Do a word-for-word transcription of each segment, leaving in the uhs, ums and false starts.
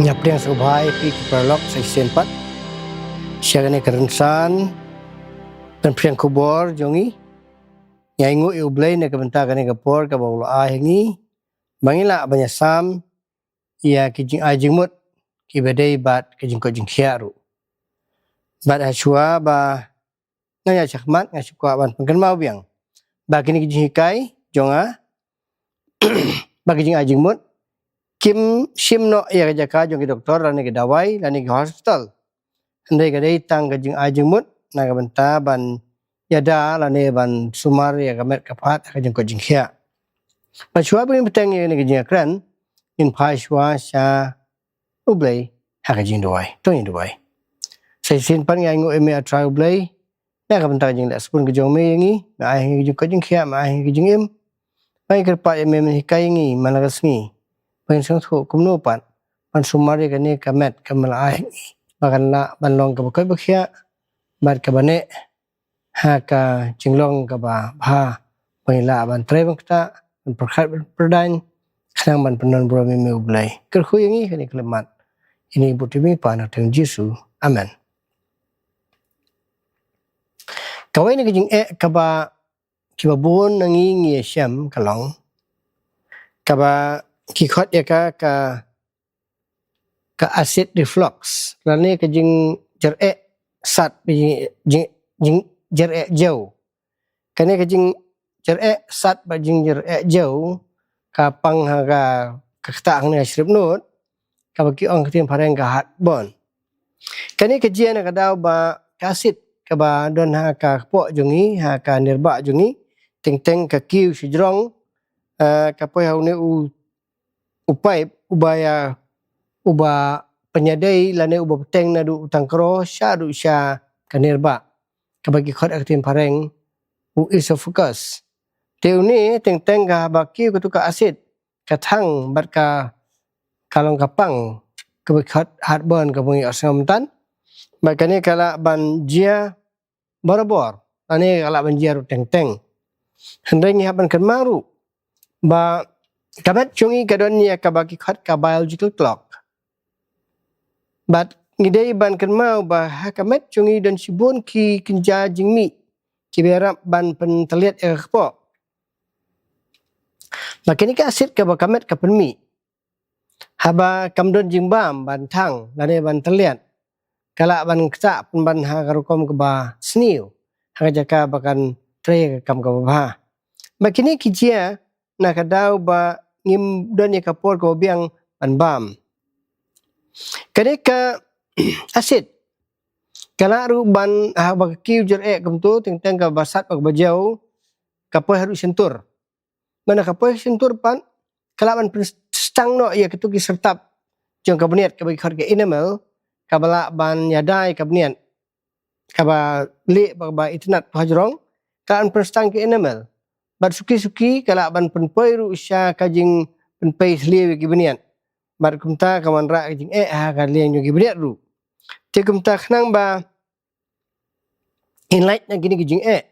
Nga pdiang sngewbha ïa phi ki paralok sa shisien pat sha kane ka rynsan pynphriang khubor jong ngi. Nga ainguh ïa U Blei na ka bynta kane ka por kaba u la ai ha ngi ba ngin lah ban ïasam ïa ki jingai jingmut kiba dei bad ka jingkoit jingkhiah ruh. Bad ha shuwa ba ngan ïa shakmat, nga sngewkwah ban pynkynmaw biang ba kine ki jinghikai jong nga ba ki jingai jingmut kim shim noh ïa ka jaka jong ki doktor lane ki dawai lane ki hospital. Hynrei ka dei tang ka jingai jingmut na ka bynta ban ïada lane ban sumar ïa ka met ka phad ha ka jingkoit jingkhiah. Bad shuwa ba ngin bteng ïa kane ka jingïakren, ngin phai shuwa sha U Blei ha ka jingduwai. To ngin duwai. Sa shisien pat nga ainguh ïa me, A Trai U Blei, na ka bynta ka jingleh sbun ka jong me ïa ngi. Me ai ha ngi ka jingkoit jingkhiah, me ai ha ngi ka jingim. Ba ngi kyrpad ïa me, men hikai ïa ngi man la ka sngi ba ngin sngewthuh kumno pat ban sumar ïa kane ka met kaba me la ai ha ngi ba kan lah ban long kaba koit ba khiah bad kaba neh ha ka jinglong kaba bha, ba ngin lah ban trei ban ktah, ban pyrkhat ban pyrdaiñ, khnang ban pyndonburom ïa me, U Blei. Kyrkhu ïa ngi ha kane ka khyllipmat. Ïa ngi bud ïa me, Pa, ha ka kyrteng Jisu. Amen. Kawei na ka jingeh kaba kiba bun na ngi ngi ïashem ka long kaba ki khot ïa ka ka ka acid reflux lane ka jingjyreh sat, jing, jing, jingjyreh jew. Kane ka jingjyreh sat bad jingjyreh jew ka pang ha ka, ka ktah hangne ha Shrip Nud, kaba ki ong ka ktien phareng ka heartburn. Kane ka jia na ka daw ba ka acid kaba don ha ka kpoh jong ngi, ha ka nirbah jong ngi, teng teng ka kiew shajrong, eh, ka poi ha une u, u pipe uba ïa, uba pynïadei lane uba bteng naduh u tangkro shaduh sha ka nirbah, kaba ki khot ha ka ktien phareng u esophagus. Te une teng teng ka, haba kiew katu ka acid, ka thang bad ka, ka long ka pang, kaba ki khot heartburn kaba ngi ong sngewbha mynta. Bad kane ka lah ban jia barabor, lane ka lah ban jia ruh teng teng. Hynrei ngi hap ban kynmaw ruh ba ka met jong ngi ka don ïa kaba ki khot ka biological clock. Bad ngi dei ban kynmaw ba ha ka met jong ngi don shibun ki kynja jingmih kiba ïarap ban pyntylliat ïa ka kpoh. Ba kine ki acid kaba ka met ka pynmih, haba kam don jingbam ban thang lane ban tylliat, ka lah ban ktah pynban ha ka rukom kaba sniew, ha ka jaka ba kan trei ka kam kaba bha. Ba kine ki jia na ka daw ba ngim don ïa ka por kaba biang ban bam. Kane ka acid ka lah ruh ban, haba ka kiew jyreh kumtu, teng teng kaba sat bad kaba jew, ka poi haduh shyntur. Mynta ka poi shyntur pat, ka lah ban pynstang noh ïa kitu ki syrtap jong ka bniat kaba ki khot ka enamel, kaba lah ban ïada ïa ka bniat, kaba lieh bad kaba itynnad ha jrong, ka lah ban pynstang ka enamel. Bad suki suki ka lah ban pynpoi ruh sha ka jingpynpei thliew ïa ki bniat. Bad kumta ka wanrah ka jingeh ha ka liang jong ki bniat ruh. Te kumta khnang ba ngin lait na kine ki jingeh.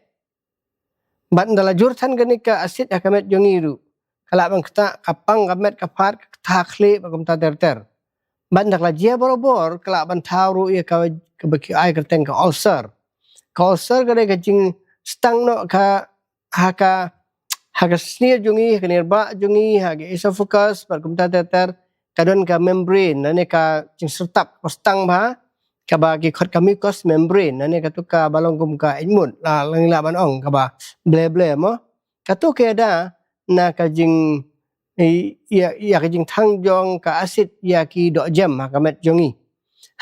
Bad ynda la jur than kane ka acid ha ka met jong ngi ruh, ka lah ban ktah, ka pang ka met ka phad, ka ktah khlieh bad kumta ter ter. Bad ynda ka la jia barabor, ka lah ban thaw ruh ïa ka, kaba ki ai kyrteng ka ulcer. Ka ulcer ka dei ka jingstang noh ka, ha ka, ha ka snier jong ngi, ha ka nirbah jong ngi, ha ka esophagus bad kumta ter ter, ka don ka membrane lane ka jingsyrtap kaba stang bha, kaba ki khot ka mucous membrane lane katu kaba long kum ka ïaid mut, la, la ngi lah ban ong kaba ble ble mo. Katu ka ïada na ka jing, ïa, ïa ka jingthang jong ka acid ïa ki dohjem ha ka met jong ngi.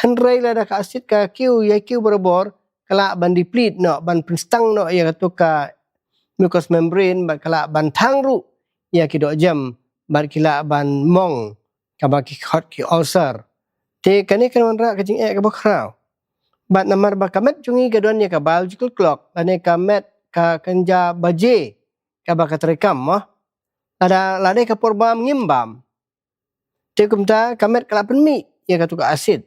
Hynrei lada ka acid ka kiew, ïa kiew barabor, ka lah ban deplete noh, ban pynstang noh ïa katu ka mucous membrane, bad ka lah ban thang ruh ïa ki dohjem, bad ki lah ban mong, kaba ki khot ki ulcer. Te kane kan wanrah ka jingeh kaba khraw. Bad namar ba ka met jong ngi ka don ïa ka biological clock, lane ka met ka kynja baje kaba ka treikam mo. Lada, lada ka por bam ngim bam, te kumta ka met ka la pynmih ïa katu ka acid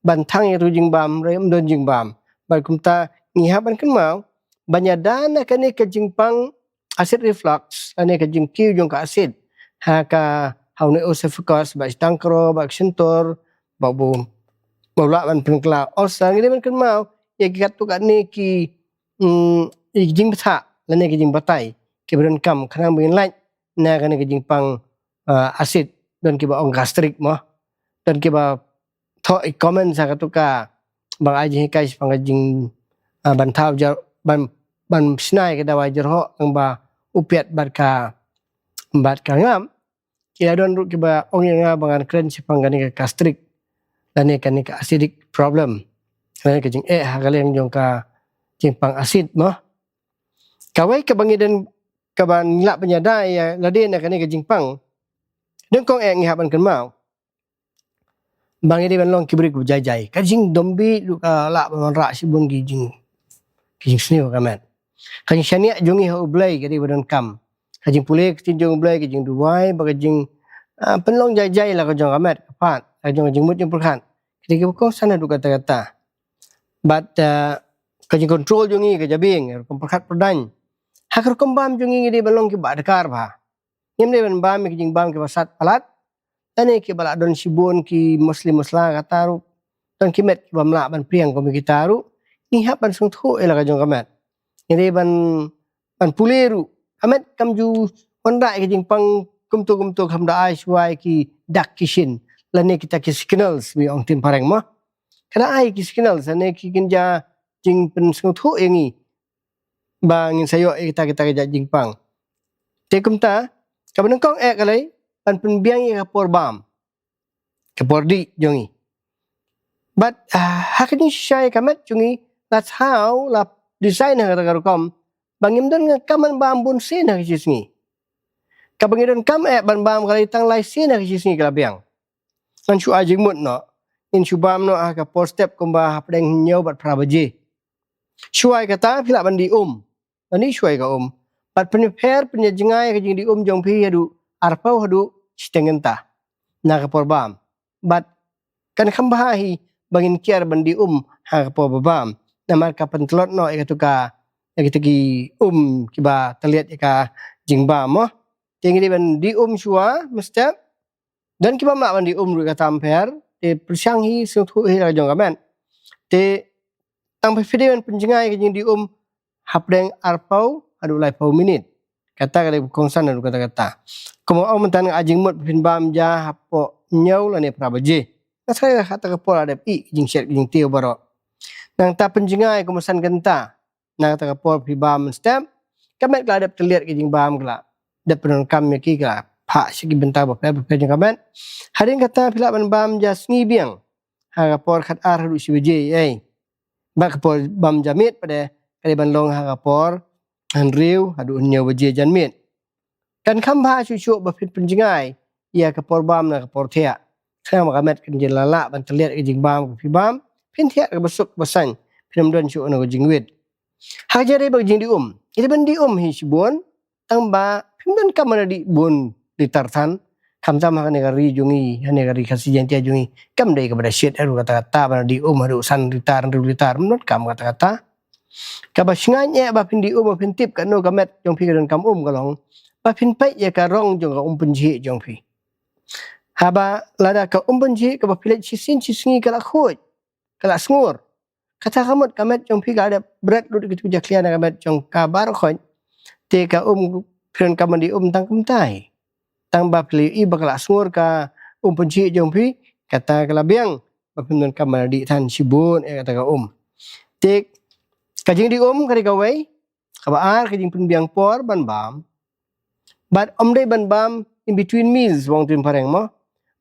ban thang ïa katu jingbam, hynrei ym don jingbam. Bad kumta ngi hap ban kynmaw ba ïada na kane ka jingpang acid reflux, lane ka jingkiew jong ka acid ha ka, ha une u esophagus, bad shi tangkro, bad ka shyntur, ba u, ba u lah ban pynkylla ulcer. Ngi dei ban kynmaw ïa ki katto katne ki, mm, ïa ki jingbthah lane ki jingbatai kiba donkam khnang ba ngin lait na kane ka jingpang, ah, acid. Don kiba ong gastric mo, don kiba thoh ïa comment sa katto ka ba nga ai jinghikai shaphang ka jing, ah, ban thaw jar, ban, ban shna ïa ka dawai jarhoh, nang ba u piat bad ka, bad ka ngam. Ki la don ruh kiba ong ïa nga ba ngan kren shaphang kane ka gastric lane kane ka acidic problem, lane ka jingeh ha ka liang jong ka jingpang acid mo. Kawei kaba ngi don, kaba ngi lah ban ïada ïa lade na kane ka jingpang, nyngkong eh ngi hap ban kynmaw ba ngi dei ban long ki briew kiba jai jai. Ka jingdom bit ruh ka lah ban wanrah shibun ki jing, ki jingsniew ka met. Ka jingshaniah jong ngi ha U Blei ka dei ba donkam. Ka jingpule ka ktien jong U Blei, ka jingduwai bad ka jing, ah, pynlong jai jai la ka jong ka met ka phad, la ka jong ka jingmut jingpyrkhat, ka dei kaba kongsan haduh katta katta. Bad, ah, ka jingkontrol jong ngi ka jabieng, rukom pyrkhat pyrdaiñ. Ha ka rukom bam jong ngi ngi dei ban long kiba dakar bha. Ngim dei ban bam ïa ki jingbam kiba sat palat, lane kiba la don shibun ki mosli mosla kata ruh. Don ki met kibym lah ban pdiang kum kita ruh. Ngi hap ban sngewthuh ïa la ka jong ka met. Ngi dei ban, ban pule ruh. Ka met kam ju wanrah ïa ka jingpang kumto kumto, kam da ai shuwa ïa ki dak ki shin lane kita ki signals ba ong ktien phareng mo. Ka da ai ki signals lane ki kynja jingpynsngewthuh ïa ngi ba ngin sa ïoh ïa kita, kita ki jait jingpang. Te kumta, kaba nyngkong eh ka dei ban pynbiang ïa ka por bam, ka por dih jong ngi. Bad, ah, ha ka jingshisha ïa ka met jong ngi, la thaw, la design ha kata ka rukom ba ngim donkam ban bam bun sien ha ka shi sngi. Kaba ngi donkam eh ban bam ka dei tang lai sien ha ka shi sngi ka la biang. Ngan shu ai jingmut noh, ngin shu bam noh ha ka por step kumba hapdeng hynñiew bad phra baje. Shuwa ïa kata phi lah ban dih um, ban dih shuwa ïa ka um. Bad pynpher, pynjngai ïa ka jingdih um jong phi haduh arphew haduh shiteng kynta na ka por bam. Bad kan kham bha hi ba ngin kiar ban dih um ha ka por ba bam, namar ka pyntlot noh ïa katu ka, ïa katu ki um kiba tylliat ïa ka jingbam mo. Te ngi dei ban dih um shuwa mynstep. Don kibym lah ban dih um ruh, kata ym pher. Te pyrshang hi, sngewthuh hi la ka jong ka met. Te tang phi dei ban pynjngai ka jingdih um hapdeng arphew haduh laiphew minit. Kata ka dei kongsan haduh katta katta. Kumba ong mynta, nga ai jingmut ba phin bam ja hapoh hynñiew lane phra baje. Nga sa kata ka por la dep ih ka jingshet ka jingtiew baroh. Nangta pynjngai kumba san kynta na kata ka por phi bam mynstep. Ka met ka la dep tylliat ka jingbam, ka la dep pyndonkam ïa ki, ka la phah sha ki bynta bapher bapher jong ka met. Hadien kata phi lah ban bam ja sngi biang ha ka por khatar haduh shi baje ei. Bad ka por bam ja miet pat ka dei ban long ha ka por hynriew haduh hynñiew baje janmiet. Kan kham bha shuh shuh ba phin pynjngai ïa ka por bam na ka por thiah, khnang ba ka met kan ïa lah ban tylliat ka jingbam ka phi bam, phin thiah kaba suk kaba saiñ, phin ym don shuh na ka jingwit. Ha ka jingdih bad ka jingdih um, ïa dei ban dih um hi shibun, tang ba phim donkam ban dih bun litar than. Khamtam ha kane ka ri jong ngi, ha kane ka ri Khasi Jaiñtia jong ngi, kam dei kaba da shit haduh katta katta ban dih um haduh san litar, hynriew litar, ym donkam katta katta. Kaba shngaiñ eh ba phin dih um, ba phin tip katno ka met jong phi ka donkam um ka long ba phin peit ïa ka rong jong ka um pynjhieh jong phi. Haba lada ka um pynjhieh kaba phi leit shisien shisngi ka la khuid, ka la sngur, kata ka mut ka met jong phi ka la dep bret lut ïa kitu ki jakhlia na ka met jong ka baroh khoit. Te ka um, phi donkam ban dih um tang kumta hi. Tang ba phi la ïohi ba ka la sngur ka um pynjhieh jong phi, kata ka la biang ba phim donkam ban dih than shibun eh kata ka um. Te ka jingdih um ka dei kawei. Kaba ar, ka jingpynbiang por ban bam. Bad ym dei ban bam in between meals, ong ktien phareng mo.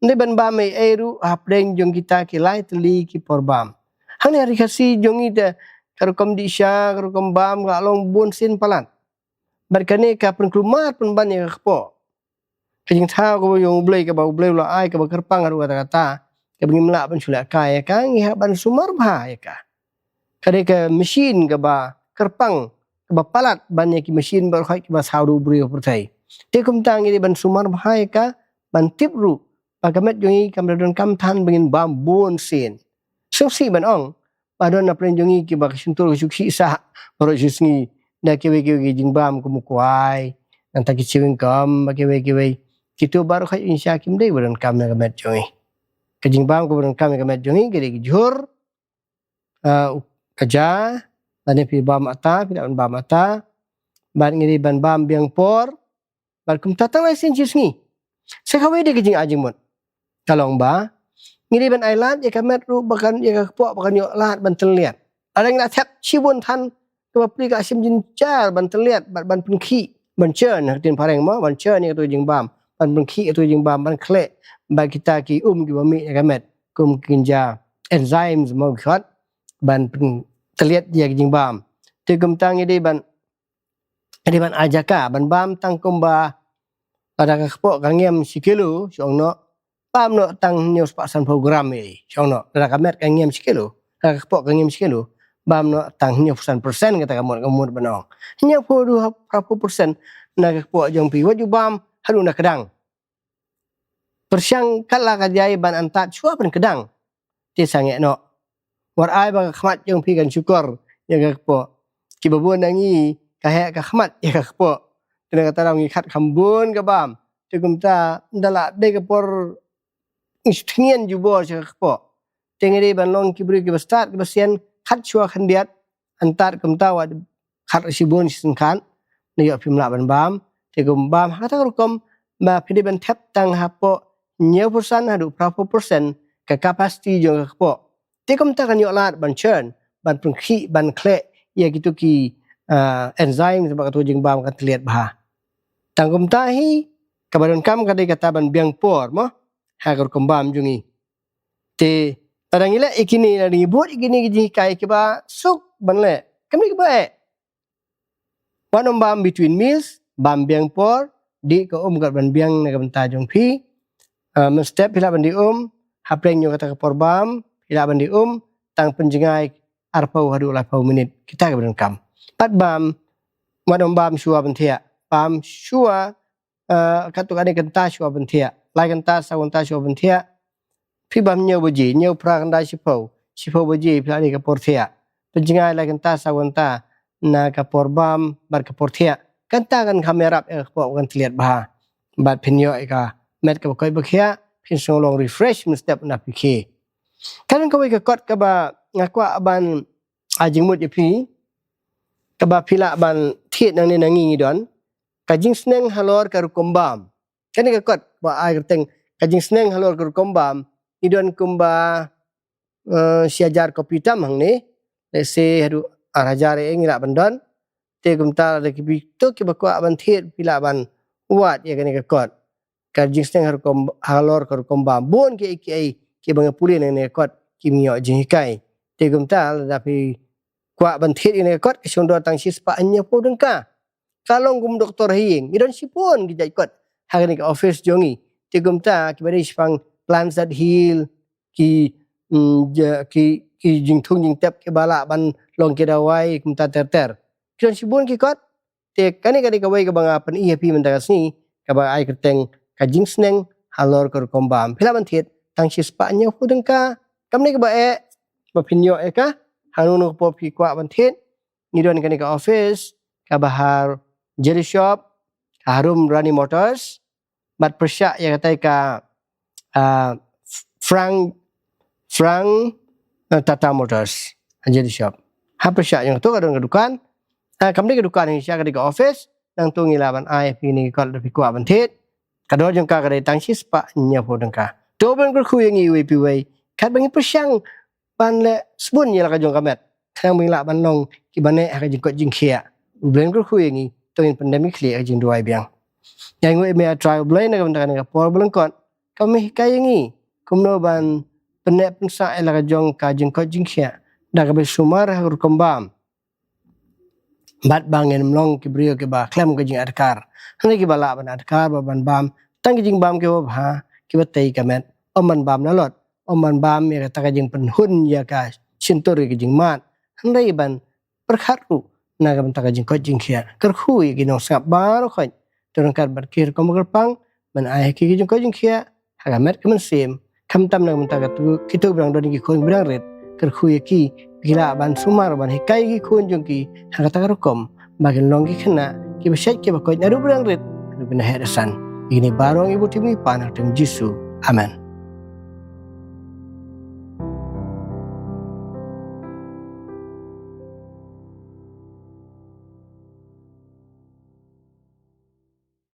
Ym dei ban bam ei ei ruh hapdeng jong kita ki lai tylli ki por bam. Hangne ha ri Khasi jong ngi te, ka rukom dih sha, ka rukom bam ka la long bun sien palat. Bad kane ka pynkulmar pynban ïa ka kpoh. Ka jingthaw kaba jong U Blei, kaba U Blei u la ai kaba kyrpang haduh katta katta, kaba ngim lah ban shu lehkai ïa ka, ngi hap ban sumar bha ïa ka. Ka dei ka machine kaba kyrpang, kaba palat ban ïa ki machine baroh khoit kiba thaw da u briew ha pyrthei. Te kumta ngi dei ban sumar bha ïa ka, ban tip ruh ba ka met jong ngi kam da donkam than ba ngin bam bun sien. Sngewsih ban ong ba don na pdeng jong ngi kiba ka shyntur ka shu khih sah baroh shi sngi da kiwei kiwei ki jingbam kum u kwai, nangta ki chewing gum bad kiwei kiwei. Kitu baroh khoit, ngi sha kim dei ba donkam na ka met jong ngi. Ka jingbam kaba donkam ïa ka met jong ngi ka dei ka jhur, ah, ka ja, lane phi bam ata, phi lah ban bam ata, bad ngi dei ban bam biang por, bad kumta tang lai sien shi sngi. Sa kawei de ka jingai jingmut ka long ba ngi dei ban ai lad ïa ka met ruh ba kan, ïa ka kpoh ba kan ïoh lad ban tylliat. Lada ngi la thep shibun than kaba plie ka shim jynjar ban tylliat bad ban pynkhih, ban churn, ha ka ktien phareng mo, ban churn ïa katu ka jingbam, ban pynkhih katu ka jingbam, ban khleh bad kita ki um kiba mih na ka met, kum ki kynja enzymes mo ki khot, ban pyntylliat ïa ka jingbam. Te kumta ngi dei ban, ngi dei ban ai jaka ban bam tang kumba, lada ka kpoh ka ngiem shi kilo, shong noh, bam noh tang hynñiew spah sanphew gram ei, shong noh. Lada ka met ka ngiem shi kilo, lada ka kpoh ka ngiem shi kilo, bam noh tang hynñiewphew san percent, kata ka mut, ka mut ban ong hynñiewphew haduh phraphew percent na ka kpoh jong phi, wat ju bam haduh na kdang. Pyrshang katba la ka jia ban antad shuwa ban kdang. Te sangeh noh. Wat ai ba ka khmat jong phi kan shukor ïa ka kpoh. Kiba bun na ngi ka heh ka khmat ïa ka kpoh. Te na kata daw ngi khot kham bun ka bam. Te kumta ynda la dei ka por ngi shu thngian jubor sha ka kpoh. Te ngi dei ban long ki briew kiba stad, kiba sian, khat shuwa khyndiat, antad kumta wat khat shibun shi syngkhat, ne ïoh phim lah ban bam. Te kum bam ha kata ka rukom ba phi dei ban thep tang hapoh hynñiewphew san haduh phraphew percent ka capacity jong ka kpoh. Te kumta kan ïoh lad ban churn, ban pynkhih, ban khleh ïa kitu ki, ah, enzymes ba katu ka jingbam kan tylliat bha. Tang kumta hi, kaba donkam ka dei kata ban biang por mo ha ka rukom bam jong ngi. Te lada ngi leh ïa kine, lada ngi bud ïa kine ki jinghikai kiba suk ban leh, kam dei kaba eh. Wat nym bam between meals, bam biang por, dih ka um kat ban biang na ka bynta jong phi. Ah, mynstep phi lah ban dih um, hapdeng jong kata ka por bam phi lah ban dih um tang pynjngai arphew haduh laiphew minit, kita kiba donkam. Bad bam, wat nym bam shuwa ban thiah, bam shuwa, eh, katto katne kynta shuwa ban thiah, lai kynta, saw kynta shuwa ban thiah. Phi bam hynñiew baje, hynñiew, phra, khyndai, shiphew, shiphew baje phi lah dei ka por thiah. Pynjngai lai kynta, saw kynta na ka por bam bad ka por thiah. Kata kan kham ïarap ïa ka kpoh kan tylliat bha. Bad phin ïoh ïa ka met kaba koit ba khiah, phin sngew long refresh mynstep na phi khie. Ka don kawei ka kot kaba nga kwah ban ai jingmut ïa phi, kaba phi lah ban thied nangne na ngi, ngi don ka jingsneng halor ka rukom bam. Kane ka kot ba ai kyrteng ka jingsneng halor ka rukom bam, ngi don kumba, eh, shi hajar kopi tam hangne, lehse haduh ar hajar eh ngi lah ban don. Te kumta lada ki briew kiba kwah ban thied phi lah ban wad ïa kane ka kot. Ka jingsneng ha rukom, halor ka rukom bam. Bun kiei kiei kiba nga pule na kane ka kot kim ïoh jinghikai. Te kumta lada phi kwah ban thied ïa kane ka kot ka shong dor tang shispah hynñiewphew tyngka. Ka long kum doktor ha ïing. Ngi don shibun ki jait kot ha kane ka office jong ngi. Te kumta kiba dei shaphang Lancet Health, ki, mm, ja, ki, ki jingthung jingtep kiba lah ban long ki dawai kumta ter ter. Ki don shibun ki kot. Te kane ka dei kawei kaba nga pyni ha phi mynta ka sngi, kaba ai kyrteng ka jingsneng halor ka rukom bam. Phi lah ban thied tang shispah hynñiewphew tyngka. Kam dei kaba eh ba phin ïoh ïa ka. Hangno hangno ka por phi kwah ban thied, ngi don kane ka office kaba ha Jelly Shop, harum Rani Motors, bad pyrshah ïa katai ka, ah, Frank, Frank, eh, Tata Motors, ha Jelly Shop. Ha pyrshah ïa kato ka don ka dukan. Ah, kam dei ka dukan, ngi sha ka dei ka office. Nangto ngi lah ban ai phi kane ka kot lada phi kwah ban thied. Ka dor jong ka ka dei tang shispah hynñiewphew tyngka. To, U Blei un kyrkhu ïa ngi iwei pa iwei katba ngi pyrshang ban leh sbun ïa la ka jong ka met, khnang ba ngin lah ban long kiba neh ha ka jingkoit jingkhiah. U Blei un kyrkhu ïa ngi. To ngin pyndem ngi khlieh ha ka jingduwai biang. Ïa ngi ïa me, A Trai U Blei, na ka bynta kane ka por ba lyngkot, kaba me hikai ïa ngi kumno ban pynneh pynsah ïa la ka jong ka jingkoit jingkhiah da kaba sumar ha ka rukom bam. Bad ba ngin ym long ki briew kiba khlem ka jingadkar, hynrei kiba lah ban adkar bad ban bam tang ki jingbam kiba bha, kiba tei ka met. Ym ban bam na lot, ym ban bam ïa kata ka jingpynhun ïa ka shyntur ïa ka jingmad, hynrei ban pyrkhat ruh na ka bynta ka jingkoit jingkhiah. Kyrkhu ïa ki nongsngap baroh khoit. To ryngkat bad ki rukom kyrpang ban ai ha ki ka jingkoit jingkhiah ha ka met ka mynsiem, khamtam na ka bynta katu, kitu ba dang don ki khun ba dang rit. Kyrkhu ïa ki, ki lah ban sumar ban hikai ki khun jong ki ha kata ka rukom ba kin long ki khynnah kiba shait kiba koit naduh ba dang rit haduh ba dang heh da san. Ïa kine baroh ngi bud ïa me, Pa, ha ka kyrteng Jisu. Amen.